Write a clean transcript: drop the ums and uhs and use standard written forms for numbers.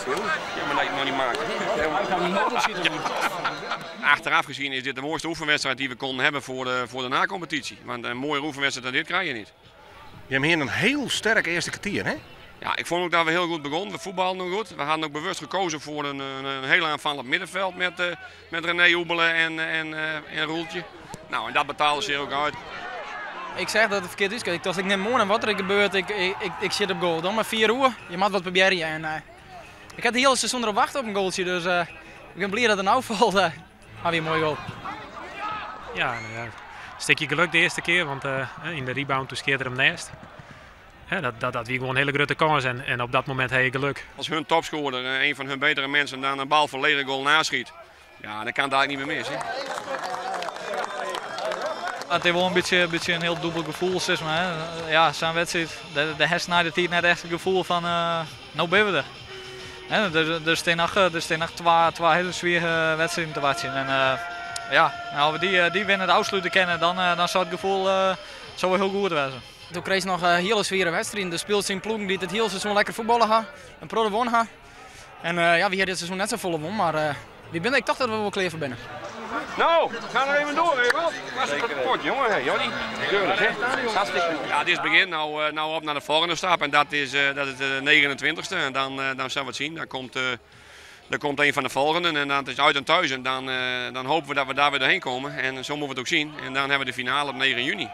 Jammer dat je het nog niet maakt. Achteraf gezien is dit de mooiste oefenwedstrijd die we konden hebben voor de nacompetitie. Want een mooiere oefenwedstrijd dan dit krijg je niet. Je hebt hier een heel sterk eerste kwartier, hè? Ja, ik vond ook dat we heel goed begonnen. We voetbalden ook goed. We hadden ook bewust gekozen voor een heel aanvallend middenveld met René Oebele en Roeltje. Nou, en dat betaalde zich ook uit. Ik zeg dat het verkeerd is. Ik dacht, ik neem morgen wat er gebeurt. Ik zit op goal. Dan maar 4 uur. Je moet wat proberen. En ik had het hele seizoen erop wachten op een goaltje. Dus ik ben blij dat het nou valt. Maar weer een mooie goal. Ja, nou ja, een stukje geluk de eerste keer, want in de rebound toen skeerde er hem naast. Ja, dat wie gewoon een hele grote kans en op dat moment heb je geluk. Als hun topscorer, een van hun betere mensen, dan een bal voor lege goal naschiet, ja, dan kan het eigenlijk niet meer mis. Hè? Het is wel een beetje een heel dubbel gevoel, zeg maar, hè. Ja, zo'n wedstrijd, de heeft na de tijd net echt het gevoel van nou ben we er. Hè, er staan nog, er staan nog twee hele zware wedstrijden te wachten. En ja, nou, als we die winnen het afsluiten kennen, dan zou het gevoel zou wel heel goed zijn. Toen kreeg je nog hele zware wedstrijden. Er speelt zijn ploegen die het hele seizoen lekker voetballen gaan. Een pro won gaan. En ja, we hebben dit seizoen net zo volle won, maar wie ben ik toch dat we wel klaar voor binnen. Nou, ga er even door, hè, want was het kort, jongen, hè, Johnny. Keurig, hè? Hartstikke. Ja, dit is het begin. Nou op naar de volgende stap en dat is de 29e. En dan zullen we het zien. Dan komt een van de volgende en dan is het uit en thuis. En dan hopen we dat we daar weer doorheen komen. En zo moeten we het ook zien. En dan hebben we de finale op 9 juni.